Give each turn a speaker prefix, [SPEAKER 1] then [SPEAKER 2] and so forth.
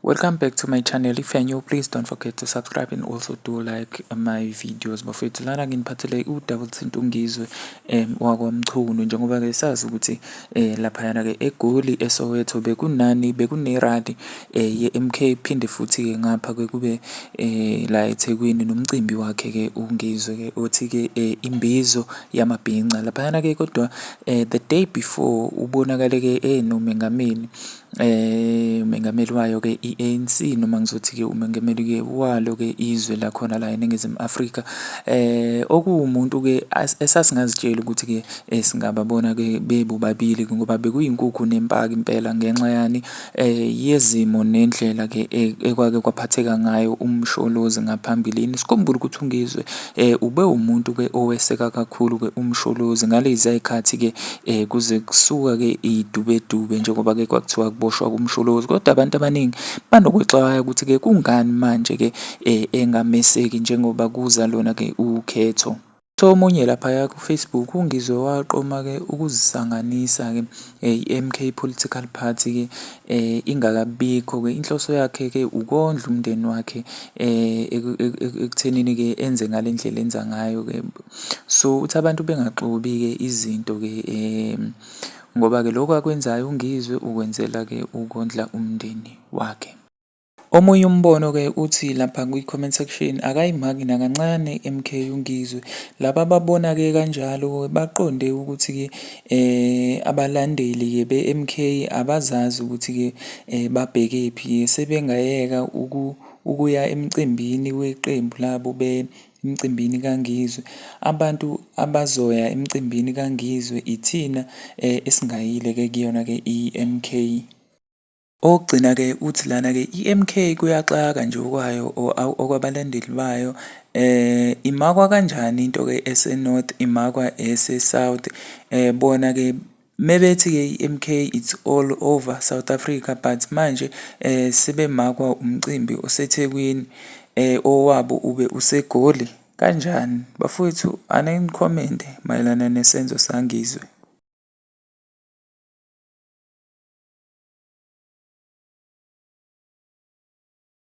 [SPEAKER 1] Welcome back to my channel. If you're new, please don't forget to subscribe and also do like my videos. Bafethu, lana nginiphathele udaba oluthinta uNgizwe wakwaMchunu, njengoba-ke sazi ukuthi laphayana-ke eGoli, eSoweto, bekunani bekune-rally ye-MK, phinde futhi-ke ngapha-ke kube la eThekwini nomcimbi wakhe-ke uNgizwe-ke othi-ke imbizo yamabhinca laphayana-ke. Kodwa the day before ubonakale-ke enomengameli, umengameli wayo-ke i-ANC, noma ngizothi-ke umengameli-ke walo-ke izwe lakhona la eNingizimu Afrika, okuwumuntu-ke esasingazitsheli ukuthi-ke singababona-ke bebobabili, ngoba bekuyinkukhu nempaka impela, ngenxa yani yezimo nendlela-ke ekwake kwaphatheka ngayo uMsholozi ngaphambilini. Sikhumbule ukuthi uNgizwe ube umuntu-ke oweseka kakhulu-ke uMsholozi ngalezi zikhathi-ke kuze kusuka-ke idubedube, njengoba-ke kwakuthiwa kuboshwa kuMsholozi, kodwa abantu abaningi banokwexwaya ukuthi-ke kungani manje-ke engameseki njengoba kuza lona-ke ukhetho. Omunye laphaya ku-Facebook, uNgizwe waqoma-ke ukuzisanganisa-ke i-MK Political Party-ke ingakabikho-ke. Inhloso yakhe-ke ukondla umndeni wakhe ekuthenini-ke enze ngale ndlela enza ngayo-ke. So uthi abantu bengaxubi-ke izinto-ke, ngoba-ke lokhu akwenzayo uNgizwe ukwenzela-ke ukondla umndeni wakhe. Omunye umbono-ke uthi lapha kwi-comment section, akayimaki nakancane MK uNgizwe. Laba ababona-ke kanjalo baqonde ukuthi-ke abalandeli-ke be-MK abazazi ukuthi-ke babhekephi, sebengayeka ukuya emcimbini weqembu labo emcimbini kaNgizwe. Abantu abazoya emcimbini kaNgizwe ithina esingayile-ke kuyona-ke i-MK. Okugcina-ke uthi lana-ke i-MK kuyaxaka nje okwayo okwabalandeli bayo. Imakwa kanjani into-ke ese-North, imakwa ese-South? Bona-ke mebethi-ke i-M_K it's all over South Africa, but manje sebemakwa umcimbi oseThekwini, owabo ube useGoli, kanjani? Bafowethu, ake ni-comment-e mayelana nesenzo saNgizwe.